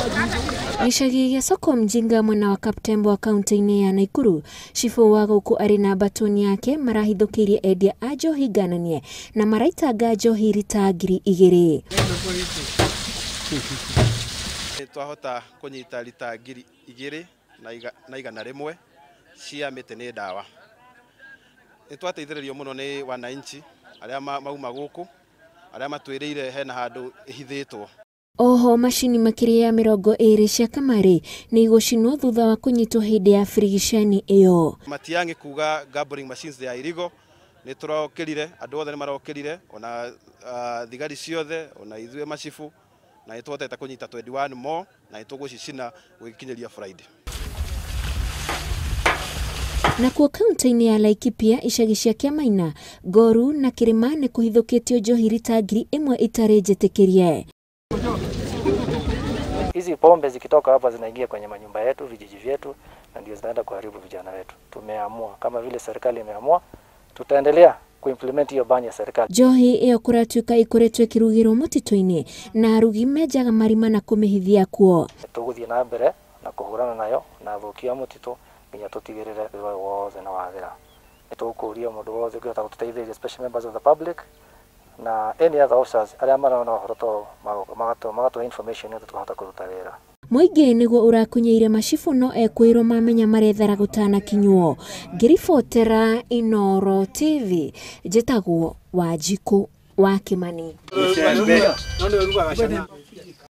Gĩcagi gĩa Soko Mjinga mwena wa Kaptembwa kaunti-inĩ ya Nakuru, cibũ wa gũkũ arĩ na mbatoni yake marahithũkĩirie endia a njohi ngananie na maraitanga njohi rita 2000. Twahota kũnyita rita 2100 cia mĩtĩ nĩ ndawa. Nĩ twateithĩrĩrio mũno nĩ wananchi arĩa mauma gũkũ, arĩa matwĩrĩire hena handũ ĩhithĩtwo. Oho macini makĩria ya 20 cia kamarĩ nĩ igũcinwo thutha wa kũnyitwo hĩndĩ ya birigicani ĩyo. Matiang'i kuga gambling machines they are illegal. Nĩ tũrokĩrire, andũ othe nĩ marokĩrire, ona thigari ciothe, ona ithuĩ macibu, na nĩ tũhotete kũnyita 21 more, na nĩ tũgũcicina gũgĩkinyĩria Friday. Nakuo kaunti-inĩ ya Laikipia icagi cia Kĩamaina, Ngoru na Kĩrĩma nĩ kũhithũkĩtio njohi rita 1000 itarĩ njĩtĩkĩrie. Hizi pombe zikitoka hapa zinaingia kwenye manyumba yetu, vijiji vyetu, na ndio zinaenda kuharibu vijana wetu. Tumeamua kama vile serikali imeamua, tutaendelea kuimplement hiyo ban ya serikali. Njohi ĩyo kũratuĩka ĩkoretwo ĩkĩrugĩrwo mũtitũ-inĩ na arugi menjaga marima na kũmĩhithia kuo. Tũgũthiĩ na mbere na kũhũrana nayo na athũkia mũtitũ nginya tũtigĩrĩre wĩra wothe nĩ wathira. Nĩ tũkũria mũndũ wothe ũngĩhota gũtũteithĩrĩria, especially members of the public na any other officers arĩa marona ũhoro ta ũyũ, magatũhe information nĩgetha tũkahota kũruta wĩra. Mũingĩ nĩguo ũrakunyeire macibũ no ekwĩrwo mamenya marethara gũtanakinywo. Ngĩribotera Inooro TV, njĩtagwo Wanjikũ wa Kĩmani.